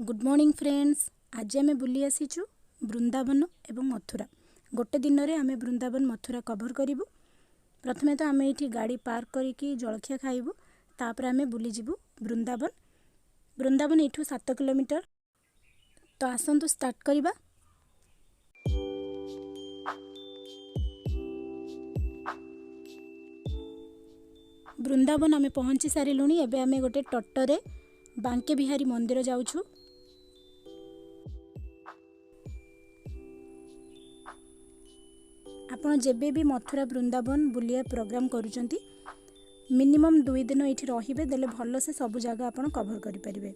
Good morning friends, ଆଜି ଆମେ ବୁଲି ଆସିଛୁ ବୃନ୍ଦାବନ ଏବଂ ମଥୁରା। ଗୋଟେ ଦିନରେ ଆମେ ବୃନ୍ଦାବନ ମଥୁରା କଭର୍ କରିବୁ। ପ୍ରଥମେ ତ ଆମେ ଏଇଠି ଗାଡ଼ି ପାର୍କ କରିକି ଜଳଖିଆ ଖାଇବୁ, ତାପରେ ଆମେ ବୁଲିଯିବୁ ବୃନ୍ଦାବନ। ବୃନ୍ଦାବନ ଏଇଠୁ 7 କିଲୋମିଟର। ତ ଆସନ୍ତୁ ଷ୍ଟାର୍ଟ କରିବା। ବୃନ୍ଦାବନ ଆମେ ପହଞ୍ଚି ସାରିଲୁଣି। ଏବେ ଆମେ ଗୋଟେ ଟଟରେ ବାଙ୍କେ ବିହାରୀ ମନ୍ଦିର ଯାଉଛୁ। ଆପଣ ଯେବେ ବି ମଥୁରା ବୃନ୍ଦାବନ ବୁଲିବା ପ୍ରୋଗ୍ରାମ୍ କରୁଛନ୍ତି, ମିନିମମ୍ 2 ଦିନ ଏଇଠି ରହିବେ, ଦେଲେ ଭଲସେ ସବୁ ଜାଗା ଆପଣ କଭର୍ କରିପାରିବେ।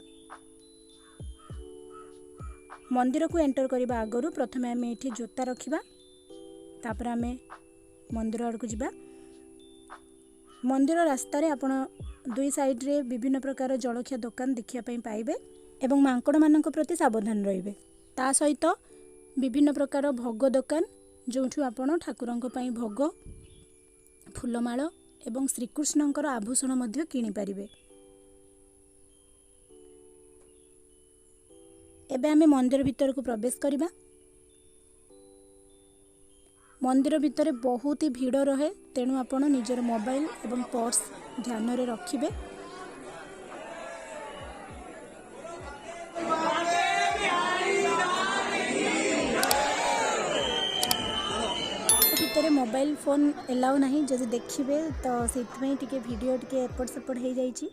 ମନ୍ଦିରକୁ ଏଣ୍ଟର କରିବା ଆଗରୁ ପ୍ରଥମେ ଆମେ ଏଇଠି ଜୋତା ରଖିବା, ତାପରେ ଆମେ ମନ୍ଦିର ଆଡ଼କୁ ଯିବା। ମନ୍ଦିର ରାସ୍ତାରେ ଆପଣ ଦୁଇ ସାଇଡ଼୍ରେ ବିଭିନ୍ନ ପ୍ରକାର ଜଳଖିଆ ଦୋକାନ ଦେଖିବା ପାଇଁ ପାଇବେ ଏବଂ ମାଙ୍କଡ଼ମାନଙ୍କ ପ୍ରତି ସାବଧାନ ରହିବେ। ତା ସହିତ ବିଭିନ୍ନ ପ୍ରକାର ଭୋଗ ଦୋକାନ, ଯେଉଁଠୁ ଆପଣ ଠାକୁରଙ୍କ ପାଇଁ ଭୋଗ, ଫୁଲମାଳ ଏବଂ ଶ୍ରୀକୃଷ୍ଣଙ୍କର ଆଭୂଷଣ ମଧ୍ୟ କିଣିପାରିବେ। ଏବେ ଆମେ ମନ୍ଦିର ଭିତରକୁ ପ୍ରବେଶ କରିବା। ମନ୍ଦିର ଭିତରେ ବହୁତ ହି ଭିଡ଼ ରହେ, ତେଣୁ ଆପଣ ନିଜର ମୋବାଇଲ ଏବଂ ପର୍ସ ଧ୍ୟାନରେ ରଖିବେ। ଭିତରେ ମୋବାଇଲ ଫୋନ୍ ଏଲାଉ ନାହିଁ, ଯଦି ଦେଖିବେ ତ ସେଇଥିପାଇଁ ଟିକେ ଭିଡ଼ିଓ ଟିକେ ଏପଟ ସେପଟ ହେଇଯାଇଛି,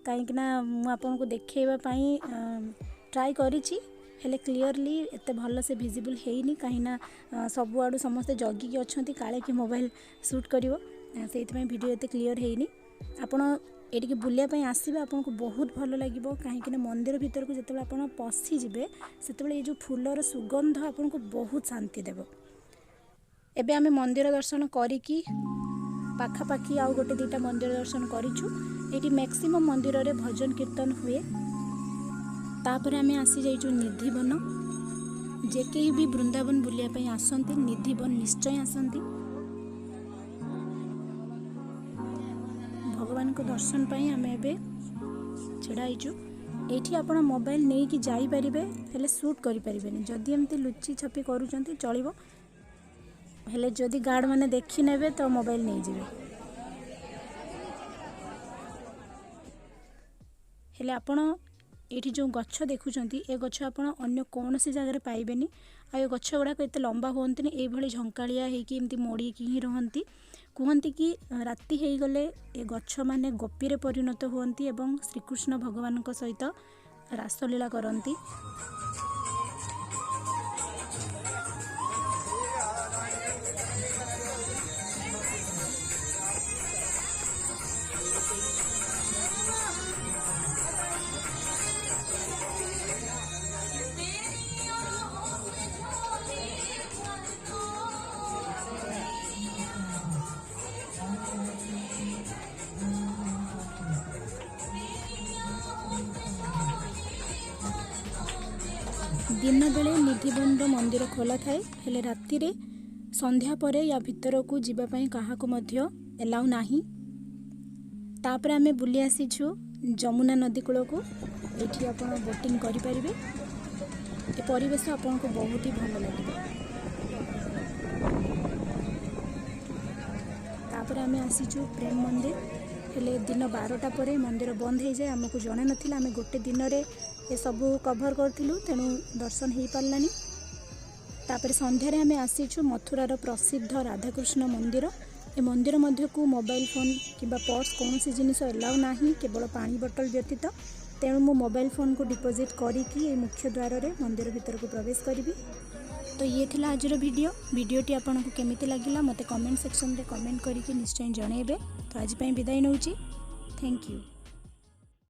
କାହିଁକିନା ମୁଁ ଆପଣଙ୍କୁ ଦେଖେଇବା ପାଇଁ ଟ୍ରାଏ କରିଛି, ହେଲେ କ୍ଲିଅରଲି ଏତେ ଭଲସେ ଭିଜିବୁଲ୍ ହେଇନି, କାହିଁକିନା ସବୁଆଡ଼ୁ ସମସ୍ତେ ଜଗିକି ଅଛନ୍ତି କାଳେ କି ମୋବାଇଲ ସୁଟ୍ କରିବ, ସେଇଥିପାଇଁ ଭିଡ଼ିଓ ଏତେ କ୍ଲିଅର୍ ହେଇନି। ଆପଣ ଏଠିକି ବୁଲିବା ପାଇଁ ଆସିବେ, ଆପଣଙ୍କୁ ବହୁତ ଭଲ ଲାଗିବ, କାହିଁକିନା ମନ୍ଦିର ଭିତରକୁ ଯେତେବେଳେ ଆପଣ ପଶିଯିବେ ସେତେବେଳେ ଏଇ ଯେଉଁ ଫୁଲର ସୁଗନ୍ଧ ଆପଣଙ୍କୁ ବହୁତ ଶାନ୍ତି ଦେବ। ଏବେ ଆମେ ମନ୍ଦିର ଦର୍ଶନ କରିକି ପାଖାପାଖି ଆଉ ଗୋଟେ ଦୁଇଟା ମନ୍ଦିର ଦର୍ଶନ କରିଛୁ। ଏଇଠି ମ୍ୟାକ୍ସିମମ୍ ମନ୍ଦିରରେ ଭଜନ କୀର୍ତ୍ତନ ହୁଏ। ତାପରେ ଆମେ ଆସିଯାଇଛୁ ନିଧିବନ। ଯେ କେହି ବି ବୃନ୍ଦାବନ ବୁଲିବା ପାଇଁ ଆସନ୍ତି, ନିଧିବନ ନିଶ୍ଚୟ ଆସନ୍ତି। ଭଗବାନଙ୍କ ଦର୍ଶନ ପାଇଁ ଆମେ ଏବେ ଛିଡ଼ା ହେଇଛୁ। ଏଇଠି ଆପଣ ମୋବାଇଲ ନେଇକି ଯାଇପାରିବେ, ହେଲେ ସୁଟ୍ କରିପାରିବେନି। ଯଦି ଏମିତି ଲୁଚି ଛପି କରୁଛନ୍ତି ଚଳିବ, ହେଲେ ଯଦି ଗାର୍ଡ଼ମାନେ ଦେଖିନେବେ ତ ମୋବାଇଲ ନେଇଯିବେ। ହେଲେ ଆପଣ ଏଇଠି ଯେଉଁ ଗଛ ଦେଖୁଛନ୍ତି, ଏ ଗଛ ଆପଣ ଅନ୍ୟ କୌଣସି ଜାଗାରେ ପାଇବେନି। ଆଉ ଏ ଗଛ ଗୁଡ଼ାକ ଏତେ ଲମ୍ବା ହୁଅନ୍ତିନି, ଏଇଭଳି ଝଙ୍କାଳିଆ ହେଇକି ଏମିତି ମୋଡ଼ିକି ହିଁ ରହନ୍ତି। କୁହନ୍ତି କି ରାତି ହେଇଗଲେ ଏ ଗଛମାନେ ଗୋପୀରେ ପରିଣତ ହୁଅନ୍ତି ଏବଂ ଶ୍ରୀକୃଷ୍ଣ ଭଗବାନଙ୍କ ସହିତ ରାସଲୀଳା କରନ୍ତି। ଦିନବେଳେ ନିଧିବନର ମନ୍ଦିର ଖୋଲା ଥାଏ, ହେଲେ ରାତିରେ ସନ୍ଧ୍ୟା ପରେ ୟା ଭିତରକୁ ଯିବା ପାଇଁ କାହାକୁ ମଧ୍ୟ ଏଲାଉ ନାହିଁ। ତାପରେ ଆମେ ବୁଲି ଆସିଛୁ ଯମୁନା ନଦୀ କୂଳକୁ। ଏଠି ଆପଣ ବୋଟିଂ କରିପାରିବେ। ଏ ପରିବେଶ ଆପଣଙ୍କୁ ବହୁତ ହି ଭଲ ଲାଗିବ। ତାପରେ ଆମେ ଆସିଛୁ ପ୍ରେମ ମନ୍ଦିର। ହେଲେ ଦିନ 12ଟା ପରେ ମନ୍ଦିର ବନ୍ଦ ହେଇଯାଏ, ଆମକୁ ଜଣା ନଥିଲା। ଆମେ ଗୋଟେ ଦିନରେ ଏସବୁ କଭର୍ କରିଥିଲୁ, ତେଣୁ ଦର୍ଶନ ହେଇପାରିଲାନି। ତାପରେ ସନ୍ଧ୍ୟାରେ ଆମେ ଆସିଛୁ ମଥୁରାର ପ୍ରସିଦ୍ଧ ରାଧାକୃଷ୍ଣ ମନ୍ଦିର। ଏ ମନ୍ଦିର ମଧ୍ୟକୁ ମୋବାଇଲ ଫୋନ୍ କିମ୍ବା ପର୍ସ କୌଣସି ଜିନିଷ ଏଲାଉ ନାହିଁ, କେବଳ ପାଣି ବୋଟଲ ବ୍ୟତୀତ। ତେଣୁ ମୁଁ ମୋବାଇଲ ଫୋନ୍କୁ ଡିପୋଜିଟ୍ କରିକି ଏଇ ମୁଖ୍ୟ ଦ୍ୱାରରେ ମନ୍ଦିର ଭିତରକୁ ପ୍ରବେଶ କରିବି। ତ ଇଏ ଥିଲା ଆଜିର ଭିଡ଼ିଓ। ଭିଡ଼ିଓଟି ଆପଣଙ୍କୁ କେମିତି ଲାଗିଲା ମୋତେ କମେଣ୍ଟ ସେକ୍ସନରେ କମେଣ୍ଟ କରିକି ନିଶ୍ଚୟ ଜଣାଇବେ। ତ ଆଜି ପାଇଁ ବିଦାୟ ନେଉଛି। Thank you.